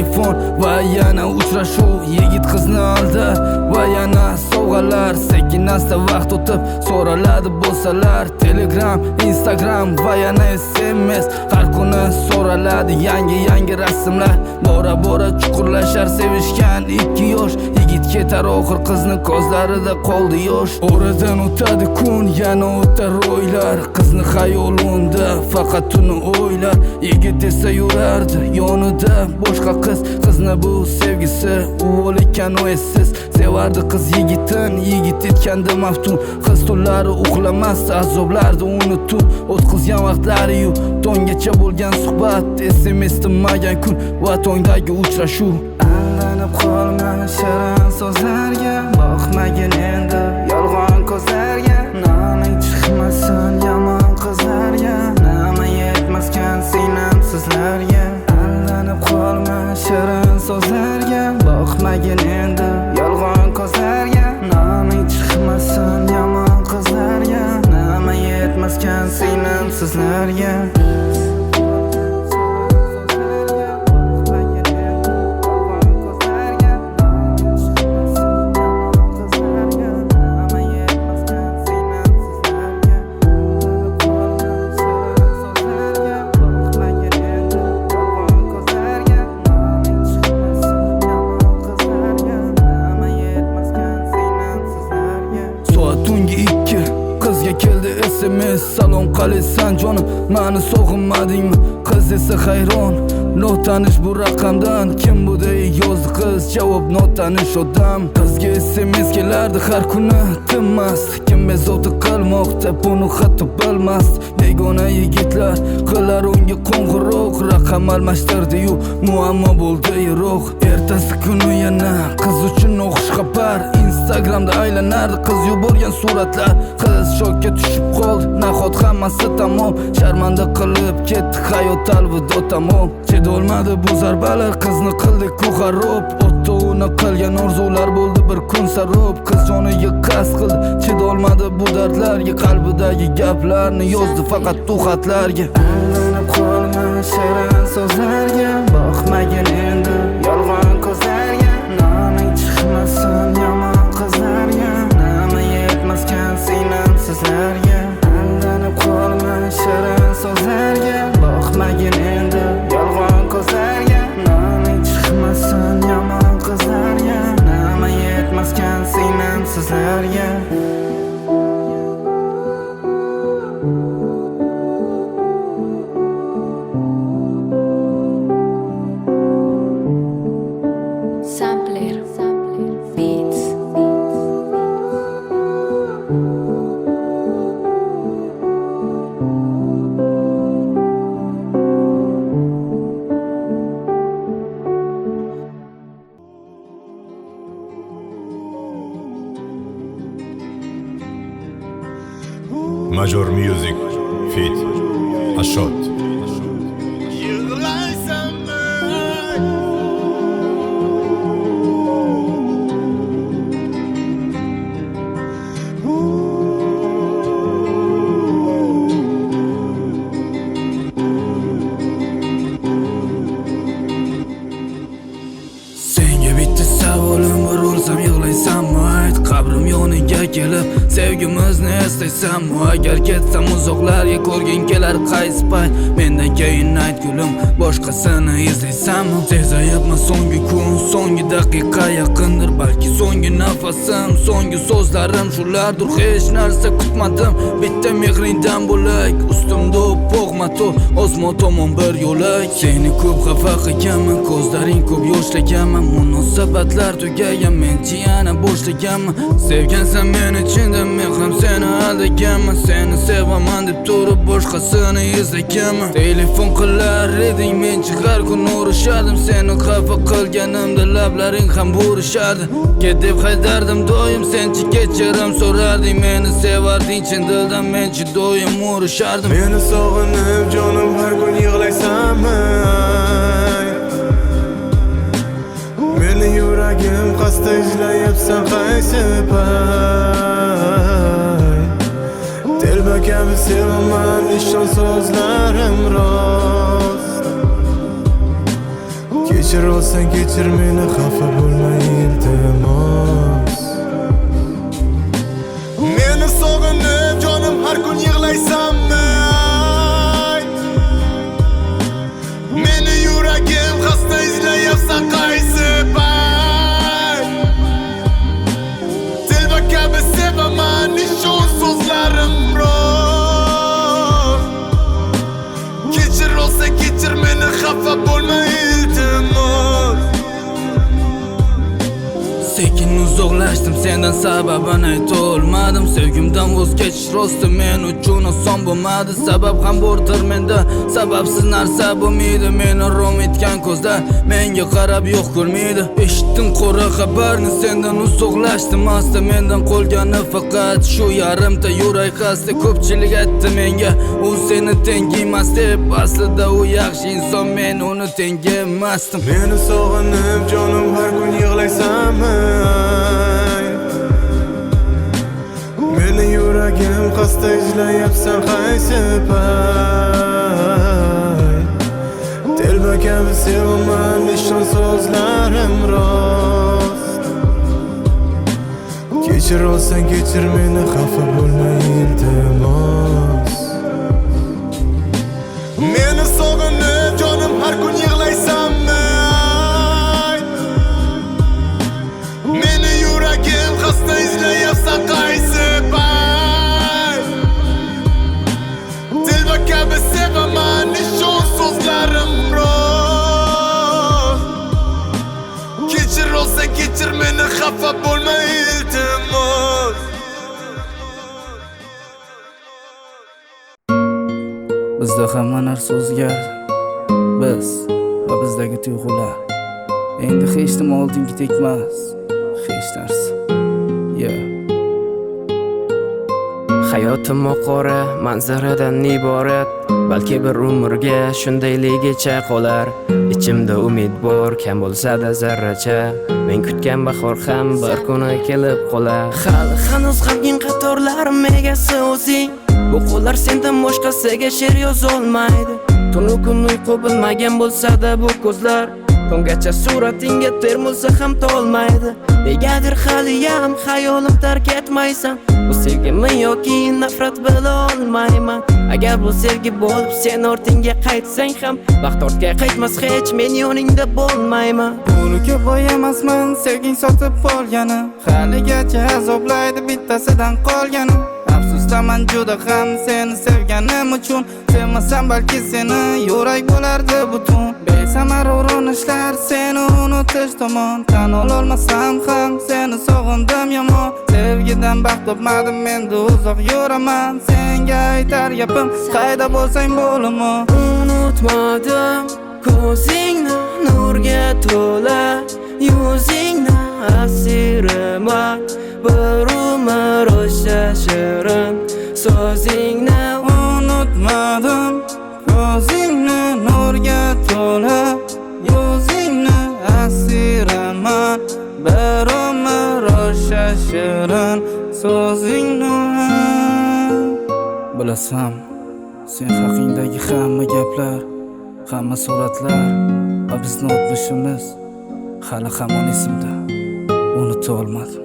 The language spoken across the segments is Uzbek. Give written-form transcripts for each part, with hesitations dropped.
Telefon va yana uchrashuv. Yigit qizni aldar va yana sovg'alar. Sekin asta vaqt o'tib so'raladi bo'lsalar. Telegram, Instagram va yana SMS. Har kuni so'raladi yangi-yangi rasmlar. Bora-bora chuqurlashar sevishgan ikki yosh. Yigit ketar oxir qizni ko'zlarida qoldi yosh. Oradan o'tadi kun, yana o'tar oylar. Qizni xayoli unda faqat uni o'ylar. Yigit esa yurardi yonida boshqa qiz. Qizni bu sevgisi uvol ekan u essiz. Sevardi qiz yigitin, yigit etgandi maftun. Qiz tunlari uxlamasdi, azoblardi unutib. O'tkazgan vaqtlari-yu tonggacha bo'lgan suhbat, SMS tinmagan kun va tongdagi uchrashuv. Aldanib qolma shirin so'zlarga, boqmagin endi yolg'on ko'zlarga. Noming chiqmasin yomon qizlarga, nima yetmaskan singlim sizlarga. Aldanib qolma shirin so'zlarga, boqmagin endi yolg'on ko'zlarga. Noming chiqmasin yomon qizlarga, nima yetmaskan singlim sizlarga. Tungi 2 qizga keldi SMS. Salom qalaysan jonim, mani sog'inmadingmi? Qiz esa hayron, notanish bu raqamdan. Kim bu deya yozdi qiz, javob notanish odam. Qizga SMS kelardi har kuni tinmas. Kim bezovta qilmoqda buni hatto bilmas. Begona yigitlar qilar unga qo'ng'iroq. Raqam almashtirdi-yu muammo bo'ldi yiroq. Ertasi kuni yana qiz uchun o'qish xabar. Instagramda aylanardi qiz yuborgan suratlar. Qiz shokka tushib qoldi, nahot hammasi tamom. Sharmanda qilib ketdi hayot alvido tamom. Chidolmadi bu zarbalar, qizni qildi xarob. Otda uni qilgan orzular bo'ldi bir kun sarob. Qiz joniga qasd qildi, chidolmadi bu dardlarga. Qalbidagi gaplarni yozdi faqat u xatlarga. Aldanib qolma shirin so'zlarga, boqmagin endi yolg'on ko'zlarga. Noming chiqmasin yomon qizlarga, nima yetmaskan singlim sizlarga. Aldanib qolma shirin so'zlarga, boqmagin endi yolg'on ko'zlarga. Noming chiqmasin yomon qizlarga, nima yetmaskan singlim sizlarga. Sampler Beats. Major Music Fit Ashot. Senga bitta savolim bor, o'lsam yig'laysanmi ayt. Qabrim yoniga kelib sevgimizni eslaysanmi? Agar ketsam uzoqlarga ko'rgin kelar qaysi payt. Mendan keyin ayt gulim, boshqasini izlaysanmi? Sezayapman so'nggi kun, so'nggi daqiqa yaqindir. Balki so'nggi nafasim, so'nggi so'zlarim shulardir. Hech narsa kutmadim bitta mehringdan bo'lak. Ustimda oppoq mato, osmon tomon bir yo'lak. Seni ko'p xafa qilganman, ko'zlaring ko'p yoshlaganman. Munosabatlar tugagan, men yana boshlaganman. Sevgansan meni chindan, men ham seni aldaganman. Seni sevaman deb turib boshqasini izlaganman. Telefon qilar eding, men har kun urishardim. Seni xafa qilganimda lablaring ham burishardi. Ket deb haydardim doim, senchi kechirim so'rarding. Meni sevarding chin dildan, menchi doim urishardim. Meni sog'inib jonim har kun yig'laysanmi? Meni yuragim qasda izlayapsan qaysi payt? Telba kabi sevaman, ishon so'zlarim rost. Kechir olsang kechir meni, xafa bo'lma iltimos. Meni sog'inib jonim har kun yig'laysanmi? Meni yuragim xasta izlayapsan qaysi payt? Telba kabi sevaman, ishon so'zlarim rost. Kechir olsang kechir meni, xafa bo'lma iltimos. Sekin uzoqlashdim sendan, sababini aytolmadim. Sevgimdan voz kechish rosti men uchun oson bo'lmadi. Sabab ham bordir menda, sababsiz narsa bo'lmaydi. Meni rom etgan ko'zlar menga qarab yo'q ko'rmaydi. Eshitdim qora xabarni, sendan uzoqlashdim asta. Mendan qolgani faqat shu yarimta yurak xasta. Ko'pchilik aytdi menga u seni tengi emas deb. Aslida u yaxshi inson, men uni tengi emasdim. Meni sog'inib jonim har kun yig'laysanmi? Meni yuragim xasta izlayapsan qaysi payt? Telba kabi sevaman, ishon so'zlarim rost. Kechir olsang kechir meni, xafa bo'lma iltimos. Meni sog'inib jonim har kun yig'laysanmi? Meni yuragim xasta izlayapsan qaysi payt? Telba kabi sevaman, ishon so'zlarim rost. Kechir olsang kechir meni, xafa bo'lma iltimos. Bizda hamma narsa o'zgardi. Biz va bizdagi tuyg'ular endi hech nima oldingidek emas, hech narsa. Yeah. Hayotim qora manzaradan iborat, balki bir umrga shundayligicha qolar. Ichimda umid bor, kam bo'lsa-da zarracha. Men kutgan bahor ham bir kuni kelib qolar. Hali hanuz g'amgin qatorlarim egasi o'zing. Bu qo'llar sendan boshqasiga she'r yozolmaydi. Tunu kun uyqu bilmagan bo'lsa-da bu ko'zlar tonggacha suratingga termulsa ham tolmaydi. Negadir haliyam xayolim tark etmaysan. Bu sevgimi yoki nafrat bila olmayman. Agar bu sevgi bo'lib sen ortingga qaytsang ham, baxt ortga qaytmas hech, men yoningda bo'lmayman. Pulga boy emasman, sevging sotib olgani, haligacha azoblaydi bittasidan qolgani. Afsusdaman juda ham seni sevganim uchun. Sevmasam balki seni yurak bo'lardi butun. Besamar urinishlar seni unutish tomon. Tan ololmasam ham seni sog'indim yomon. Sevgidan baxt topmadim, endi uzoq yuraman. Senga aytar gapim, qayda bo'lsang bo'laman. Unutmadim ko'zingni nurga to'la, yuzingni asiriman. Bir umr o'sha shirin so'zingni. Unutmadim ko'zingni nurga to'la, yuzingni asiraman. Bir umr o'sha shirin so'zingni. Bilasan, sen haqingdagi hamma gaplar, hamma suratlar va bizni o'tmishimiz hali hamon esimda. Unuta olmadim.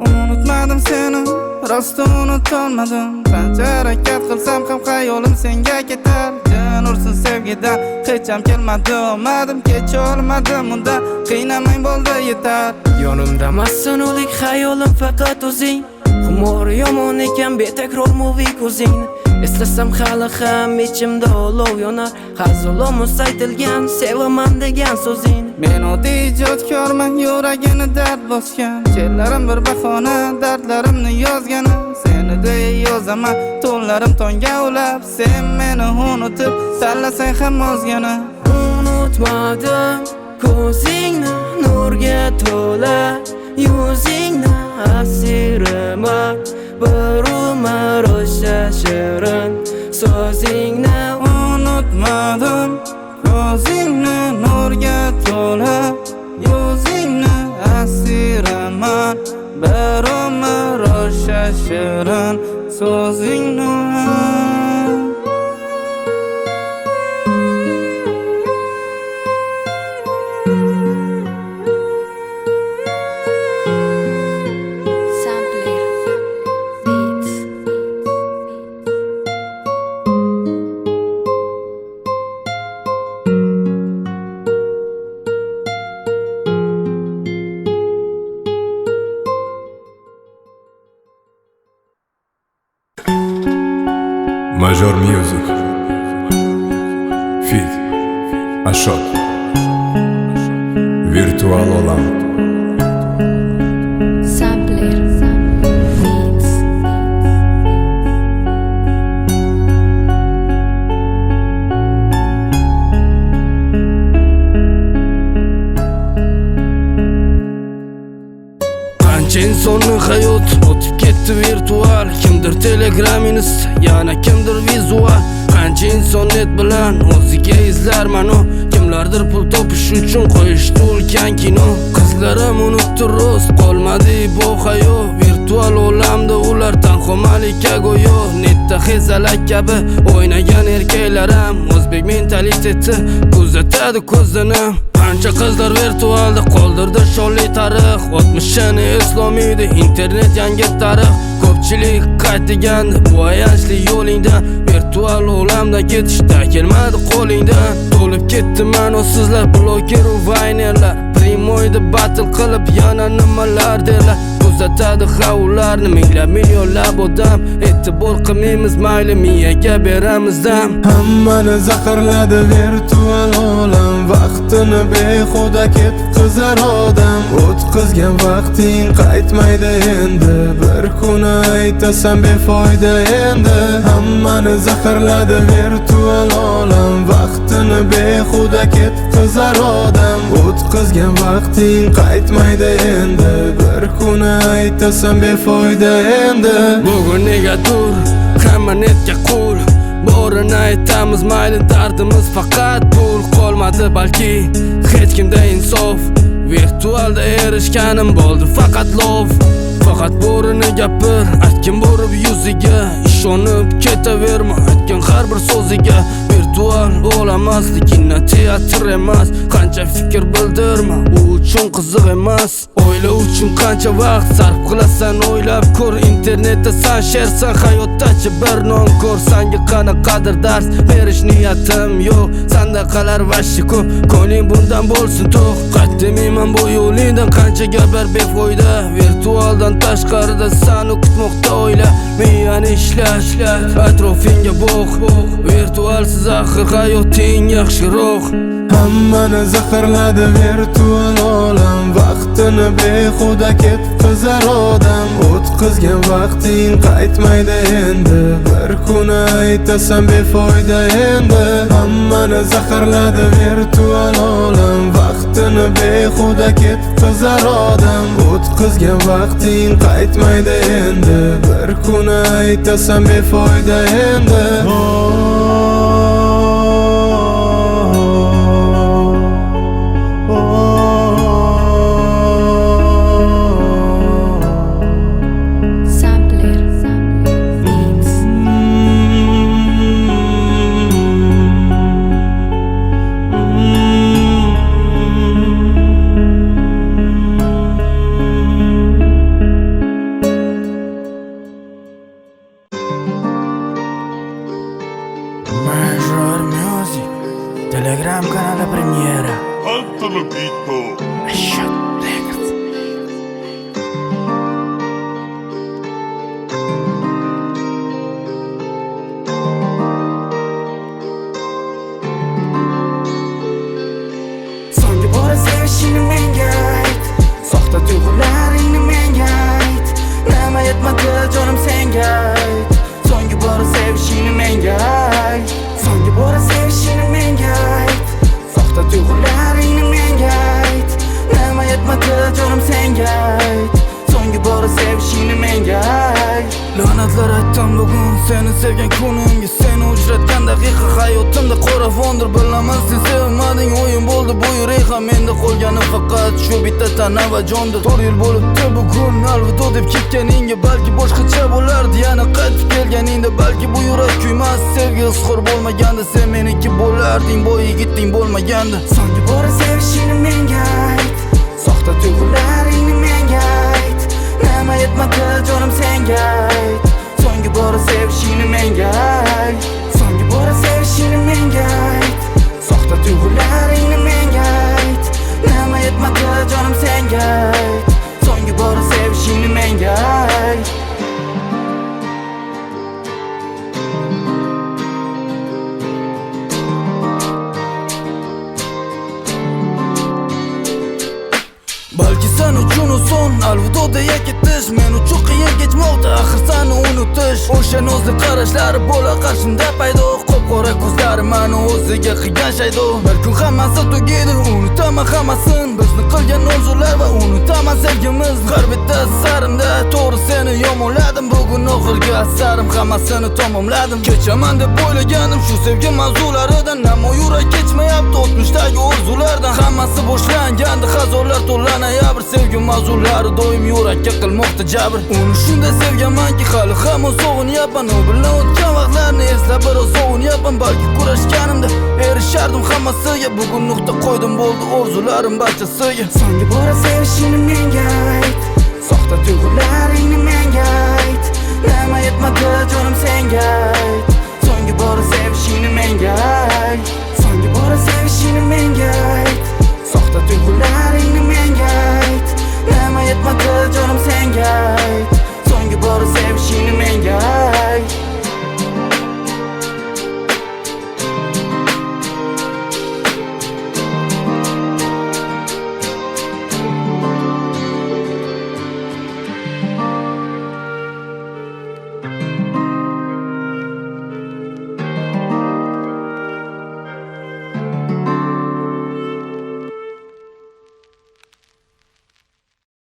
Unutmadim seni, rosti unutolmadim. Qancha harakat qilsam ham xayolim senga ketar. Jin ursin sevgidan, hech ham kelmadi omadim. Kecha olmadim undan, qiynamang bo'ldi yetar. Yonimdamassan o'lik xayolim faqat o'zing. Xumor yomon ekan betakror moviy ko'zingni. Eslasam hali ham ichimda olov yonar. Hazilomuz aytilgan sevaman degan so'zingni. Men oddiy ijodkorman, yuragini dard bosgan. She'rlarim bir bahona, dardlarimni yozgani. Seni deya yozaman, tunlarim tongga ulab. Sen meni unutib, tanlasang ham ozgana. Unutmadim ko'zingni nurga to'la, yuzingni asiriman. Bir umr o'sha shirin so'zingni. Unutmadim ko'zingni nurga to'la, yuzingni asiraman. Bir umr o'sha shirin so'zingni. Major Music Fit Ashot Virtual olam. Sampler Beats. Qancha insonning hayoti o'tib ketdi virtual. Kimdir Telegram, Insta, yana kimdir vizual. Qancha inson net bilan o'ziga izlar ma'no. Kimlardir pul topish uchun qo'yishdi ulkan kino. Qizlarim unutdi rost, qolmadi bu hayo. Virtual olamda ular tanho malika go'yo. Netda hezalak kabi o'ynagan erkaklar ham o'zbek mentaliteti kuzatadi ko'zini. Qancha qizlar virtualda qoldirdi shonli tarix. O'tmishini eslolmaydi internet yangi tarix. Ko'pchilik qaytgandi bu ayanchli yo'lingdan. Virtual olamdan ketishda kelmadi qo'lingdan. To'lib ketdi ma'nosizlar, bloger va vaynerlar. Primoyda battle qilib yana nimalar derlar. Kuzatadi ha ularni minglab millionlab odam. E'tibor qilmaymiz mayli, miyaga beramiz dam. Hammani zaharladi virtual olam. Vaqtini behuda ketqizar odam. O'tkazgan vaqting qaytmaydi endi. Bir kuni aytasan befoyda endi. Hammani zaharladi virtual olam. Vaqtini behuda ketqizar odam. O'tkazgan vaqting qaytmaydi endi. Bir kuni aytasan befoyda endi. Bugun negadir hamma netga qul. Borini aytamiz mayli, dardimiz faqat pul. Qolmadi balki hech kimda insof. Virtualda erishganim bo'ldi faqat lov. Faqat bo'rini gapir, aytgin borib yuziga. Ishonib ketaverma aytgan har bir so'ziga. Virtual olam kino teatr emas. Qancha fikr bildirma, u uchun qiziq emas. O'yla uchun qancha vaqt sarf qilasan o'ylab ko'r. Internetda san shersan, hayotdachi bir non ko'r. Sanga qanaqadir dars berish niyatim yo'q. Sandaqalar vashshi ko'p, ko'ngling bundan bo'lsin to'q. Qayt demayman bu yo'lingdan, qancha gaplar befoyda. Virtualdan tashqarida sani kutmoqda o'yla. Miyani ishlat, atrofingga boq. Virtualsiz axir hayoting yaxshiroq. Hammani zaharladi virtual olam. Vaqtini behuda ketqizar odam. O'tkazgan vaqting qaytmaydi endi. Bir kuni aytasan befoyda endi. Hammani zaharladi virtual olam. Vaqtini behuda ketqizar odam. O'tkazgan vaqting qaytmaydi endi. Bir kuni aytasan befoyda endi. Sampler Beats. Major Music Telegram kanali premyera. Ashot Records. So'nggi bora sevishingni menga ayt. Soxta tuyg'ularingni menga ayt. Nima yetmadi jonim senga ayt. So'nggi bora sevishingni menga ayt. So'nggi bora sevishingni menga ayt. Soxta tuyg'ularingni menga ayt. Nima yetmadi jonim senga ayt. So'nggi bora sevishingni menga ayt. La'natlar aytdim bugun seni sevgan kunimga. Seni uchratgan daqiqa hayotimda qora fondir. Bilaman sen sevmading, o'yin bo'ldi bu yurak ham. Menda qolgani faqat shu bitta tana va jondir. 4 yil bo'libdi bugun alvido deb ketganingga. Balki boshqacha bo'lardi yana qaytib kelganingda. Balki bu yurak kuymas, sevgi izhor bo'lmaganda. Sen meniki bo'larding, boy yigiting bo'lmaganda. So'nggi bora sevishingni menga ayt. Soxta tuyg'ularingni menga ayt. Nima yetmadi jonim senga ayt. So'nggi bora sevishingni menga ayt. So'nggi bora sevishingni menga ayt. Soxta tuyg'ularingni menga ayt. Nima yetmadi jonim senga ayt. So'nggi bora sevishingni menga ayt. Balki sen uchun oson alvido deya ketish, men uchun qiyin kechmoqda axir seni unutish. O'sha nozli qarashlari bo'la qarshimda paydo, qop-qora ko'zlari mani o'ziga qilgan shaydo. Bir kun hammasi tugaydi, unutaman hammasini, bizni qilgan orzular va unutaman sevgimiz. Har bitta asarimda to'g'ri seni yomonladim, bugun oxirgi asarim hammasini tamomladim. Kechaman deb o'ylagandim shu sevgi mavzularidan, ammo yurak kechmayapti o'tmishdagi orzulardan. Hammasi boshlangandi xazonlar to'la noyabr, sevgi mavzulari doim yurakka qilmoqda jabr. Uni shunday sevganmanki hali hamon sog'inyapman, u bilan o'tgan vaqtlarni eslab biroz sovunyapman. Balki kurashganimda erishardim hammasiga, bugun nuqta qo'ydim bo'ldi orzularim barchasiga. So'nggi bora sevishingni menga ayt, soxta tuyg'ularingni menga ayt, nima yetmadi jonim senga ayt. So'nggi bora sevishingni menga ayt, so'nggi bora sevishingni menga ayt, soxta tuyg'ularingni menga